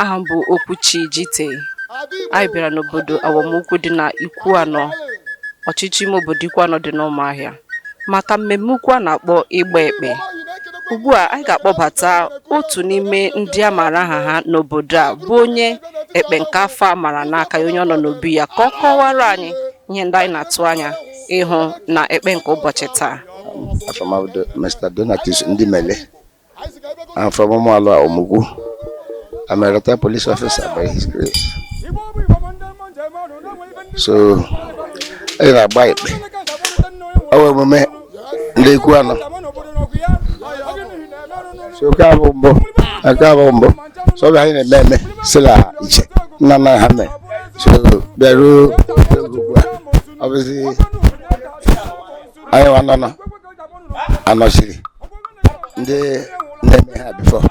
Aha m bụ Okwuchi Jite. Anyị bịara n'obodo Awọmukwu dị na Ikwuano, ọchịchị ime obodo Ikwuano dị n'Ụmụahịa, maka mmemme ukwu a na-akpọ Ịgba Ekpe. Ugbu a anyị ga-akpọbata otu n'ime ndị a maara aha ha n'obodo a, bụ onye ekpe nke afọ a mara n'aka ya, onye ọ nọ n'obi ya, ka ọ kọwara anyị ihe ndị anyị na-atụ anya ịhụ na ekpe nke ụbọchị taa. From Mr. Donatus Ndimele. I'm from Umualo Omugwu. I'm a retired police officer by his grace. So, anyị na-agba ekpe. Ọ bụ emume ndị Ikwuano. So, nke a bụ mbụ, nke a bụ mbụ. So, ọ bụ anyị na-eme eme si na iche nna nna ha mere. So, bịaruo oge ugbu a. Ọ bụzi anyị nwa nọ anọchiri ndị na-eme ha before.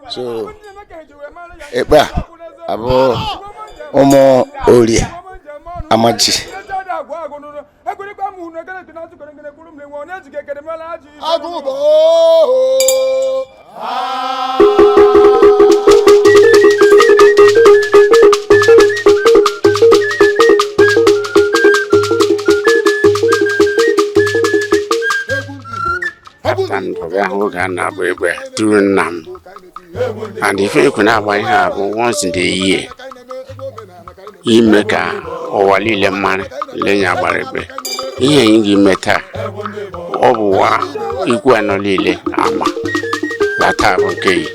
So ekpe a abụ ụmụ Orie Amaji. Apụta ndụ bịa hụ oge a na-agba egbe tụrụ nna m, and ife ekwe na-agba ihe a bụ once in the year, ime ka ụwa niile mara lenye agbara egbe. Ihe anyị ga-eme taa, ọ bụ ụwa Ikwuano niile ama na taa bụ nke yi,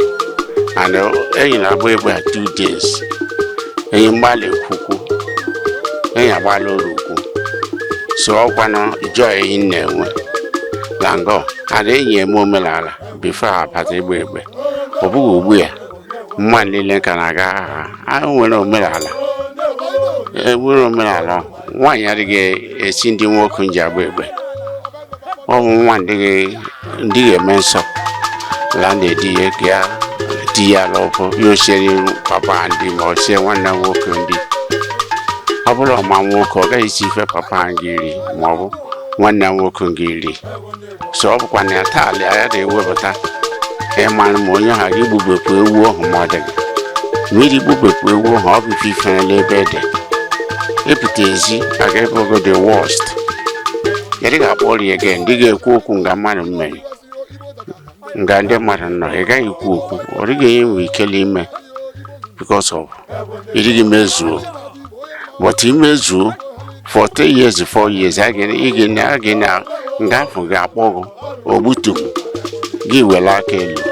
and enyi na-agba egbe a 2 days. Enyi mgbalị kwukwu, enyi agbala oru ukwu, so ọkwanụ joy enyi na-enwe na ngọ ada enyi eme omenala before ha abata igba egbe. Ọ bụghị ugbu ya mmadụ niile ka na-aga agha. A nwere omenala, enwere omenala. Nwaanyị adịghị esi ndị nwoke ji agba egbe. Ọ bụ nwa ndị ga-eme nsọ la na-edi ya ga di ya lọbụ ya osiere papa ndị ma ọ sie nwanne m nwoke ndị ọ bụrụ ọma nwoke, ọ gaghị esi ife papa gị iri ma ọ bụ nwanne m nwoke gị iri. So ọ bụkwa na ya taa ya na-ewepụta ịmara ma onye ha gị gbubepụ ewu ahụ, ma ọ dịghị mmiri gbubepụ ewu ahụ. Ọ bụ ife ifere ebe dị ịpụta ezi aga ebe ogo the worst ya dị ga-akpọ ọrịa again. Ndị ga-ekwu okwu nga mmadụ mmeri nga ndị mmadụ nọ, ị gaghị ekwu okwu. Ọ dịghị ihe nwere ike ime because of ịdịghị mezuo, but imezuo for 3 years, 4 years, a ga na nga afọ ga-akpọ gị ogbutum gị were aka elu.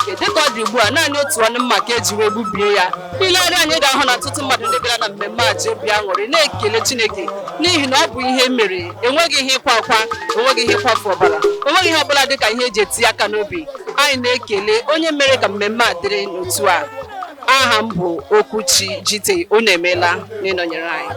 Chineke. Dịka ọ dị ugbu a, naanị otu ọnụ mma ka eji wee gbubie ya. Ilegharị anyị ga-ahụ na ọtụtụ mmadụ ndị bịara na mmemme a ji obi aṅụrị na-ekele Chineke n'ihi na ọ bụ ihe mere. Enweghị ihe ịkwa akwa, enweghị ihe ịkwafu ọbara, enweghị ihe ọbụla dịka ihe eji eti aka n'obi. Anyị na-ekele onye mere ka mmemme a dịrị n'otu a. Aha m bụ Okwuchi Jite. Unu emeela n'ịnọnyere anyị.